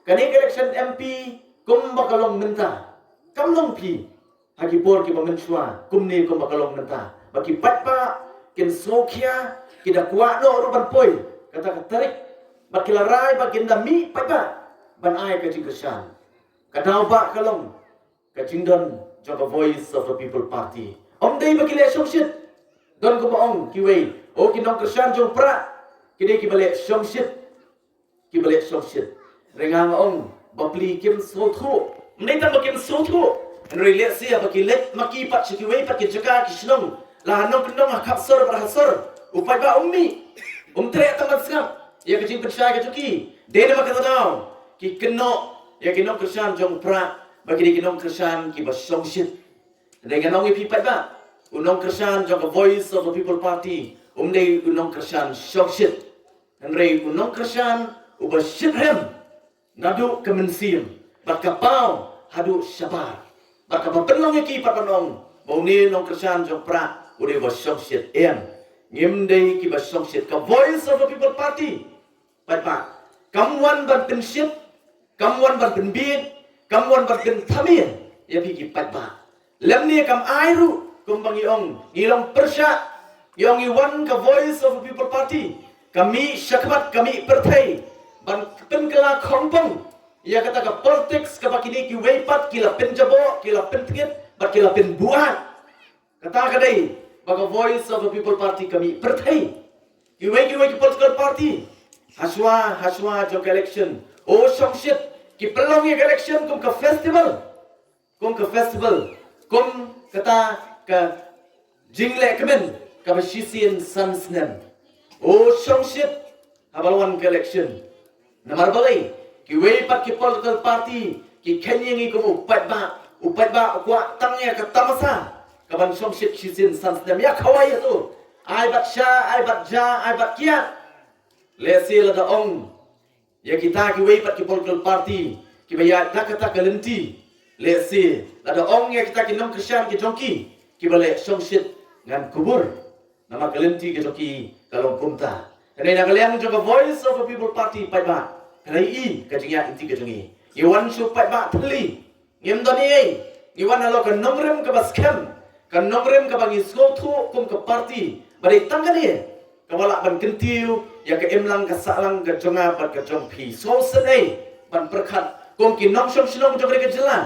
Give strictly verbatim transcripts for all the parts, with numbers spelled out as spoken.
Kane ka election M P kumba ka long mynta, kam long phi ha ki por kiba mynshuwa kumne kumba ka long mynta. Ba ki paidbah kin sngewkhia, ki da kwah noh ruh ban poi kata ka tarik. Ba ki la rai ba kin da mih paidbah ban ai ka jingkyrshan. Ka daw ba ka long ka jingdon jong ka Voice of the People Party. Ym dei ba ki leh shongshit. Don kumba ong kiwei, o ki nongkyrshan jong Prah ki dei kiba leh shongshit. Kiba leh shongshit. Hynrei nga ong ba pli kim sngewthuh. Ym dei tang ba kim sngewthuh, hynrei lehse ba ki leit ma ki pat sha kiwei pat ki jaka ki shnong, la ha nongkyndong, ha khap sor bad ha sor, u paidbah um mih, um treh tang ban sngap ïa ka jingpynshai ka jong ki. Dei namar kata daw ki kynnoh ïa ki nongkyrshan jong Prah ba ki dei ki nongkyrshan kiba shongshit. Hynrei ngan ong ïa phi paidbah, u nongkyrshan jong ka Voice of the People Party um dei u nongkyrshan shongshit. Hynrei u nongkyrshan uba shitrhem naduh ka mynsiem bad ka paw haduh shabar. Bad kaba pynlong ïa ki pat ban ong ba une u nongkyrshan jong Prah u dei uba shongshit, em, ngim dei kiba shongshit. Ka Voice of the People Party, paidbah, kam wan ban pynshit, kam wan ban pynbieit, kam wan ban pynthame ïa phi ki paidbah. Lymne kam ai ruh kumba ngi ong, ngi long pyrshah, ngi ong ngi wan ka Voice of the People Party, ka mih shakhmat, ka mih pyrthei ban pynkylla khongpong ïa kata ka politics kaba kine kiwei pat ki la pynjaboh, ki la pyntngit bad ki la pynbuaid. Kata ka dei ba ka Voice of the People Party ka mih pyrthei. Kiwei kiwei ki political party, hashwa hashwa jong ka election, o shongshit, ki pynlong ïa ka election kum ka festival. Kum ka festival, kum kata ka jingleh kmen kaba shisien san snem. O shongshit, haba la wan ka election. Namar balei? Kiwei pat ki political party ki kheiñ ïa ngi kum u paidbah, u paidbah u kwah tang ïa ka tamasa kaban shongshit shisien san snem. Ïa khawai ïa tu, ai bad sha, ai bad ja, ai bad kiad. Lehse lada ong ïa kita kiwei pat ki political party kiba ïaid da kata ka lynti, lehse lada ong ïa kita ki nongkyrshan ki jong ki kiba leh shongshit, ngan kubur. Namar ka lynti ka jong ki ka long kumta. Hynrei na ka liang jong ka Voice of the People Party, paidbah, ka dei i ka jingïaid lynti ka jong i. Ngi wan shu paidbah thylli. Ngim don ei ei. Ngi wan halor ka nongrim kaba skhem, ka nongrim kaba ngi sngewthuh kum ka party ba dei tang kane kaba lah ban kyntiew ïa ka imlang ka sahlang ka jong nga bad ka jong phi. Sngewsynei ban pyrkhat kum ki nongshong shnong jong kane ka jylla.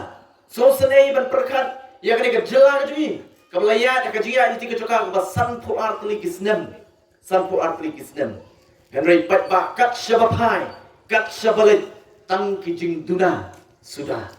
Sngewsynei ban pyrkhat ïa kane ka jylla ka jong ngi kaba la ïaid ha ka jingïaid lynti ka jong ka kaba sanphew ar tylli ki snem. Sanphew ar tylli ki snem. Hynrei paidbah, kat shaba phai, kat shaba leit, tang ki jingduna suda.